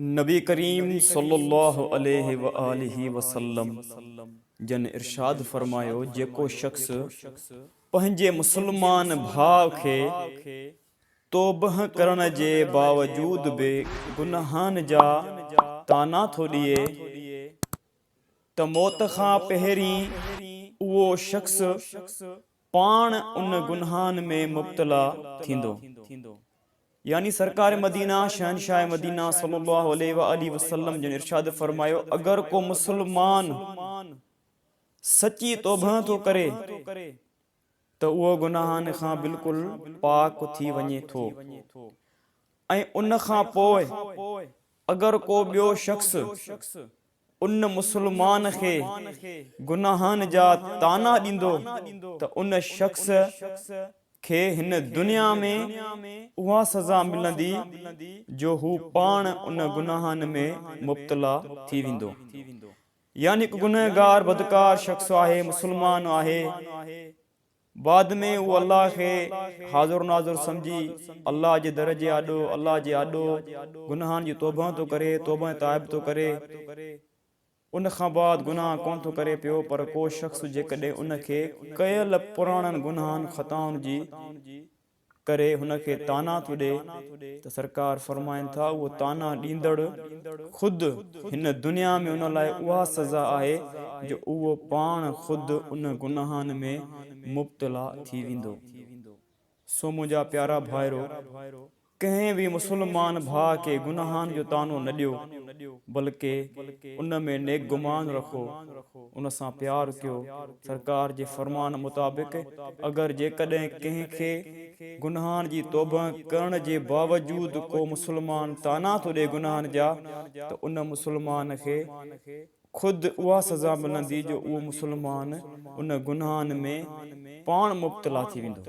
نبي ڪريم صلي الله عليه واٰله وسلم جن ارشاد فرمايو، جيڪو شخص پنهنجي مسلمان ڀاء کي توبه ڪرڻ جي باوجود به گناهن جا طعنا ٿو ڏئي ته موت کان پهرين اهو شخص پاڻ ان گناهن ۾ مبتلا ٿيندو. يعني سرڪار مدينه، شهنشاهه مدينه صلي الله عليه واٰله وسلم جن ارشاد فرمايو، اگر ڪو مسلمان سچي توبه ٿو ڪري ته اهو گناهن کان بلڪل پاڪ ٿي وڃي ٿو ۽ ان کان پوء اگر ڪو ٻيو شخص ان مسلمان کي گناهن جا طعنا ڏيندو ته ان شخص کي هن دنيا ۾ اها سزا ملندي جو هو پاڻ ان گناهن ۾ مبتلا ٿي ويندو. يعني هڪ گنهگار بدڪار شخص آهي، مسلمان آهي، بعد ۾ اهو الله کي حاضر ناظر سمجهي الله جي در جي آڏو، الله جي آڏو گناهن جي توبه ٿو ڪري، توبه تائب ٿو ڪري، ان کان بعد گناهه ڪونه ٿو ڪري پيو پر ڪو شخص جيڪڏهن ان کي ڪيل پراڻن گناهن خطائن جي ڪري هن کي طعنا ٿو ڏي ته سرڪار فرمائن ٿا اهو طعنا ڏيندڙ خود هن دنيا ۾ ان لاء اها سزا آهي جو اهو پاڻ خود ان گناهن ۾ مبتلا ٿي ويندو. سو منهنجا پيارا ڀائرو! ڪنهن به مسلمان ڀاء کي گناهن جو طعنو نه ڏيو، بلڪه ان ۾ نيڪ گمان رکو، ان سان پيار ڪيو. سرڪار جي فرمان مطابق اگر جيڪڏهن ڪنهن کي گناهن جي توبه ڪرڻ جي باوجود ڪو مسلمان طعنا ٿو ڏئي گناهن جا ته ان مسلمان کي خود اها سزا ملندي جو اهو مسلمان ان گناهن ۾ پاڻ مبتلا ٿي ويندو.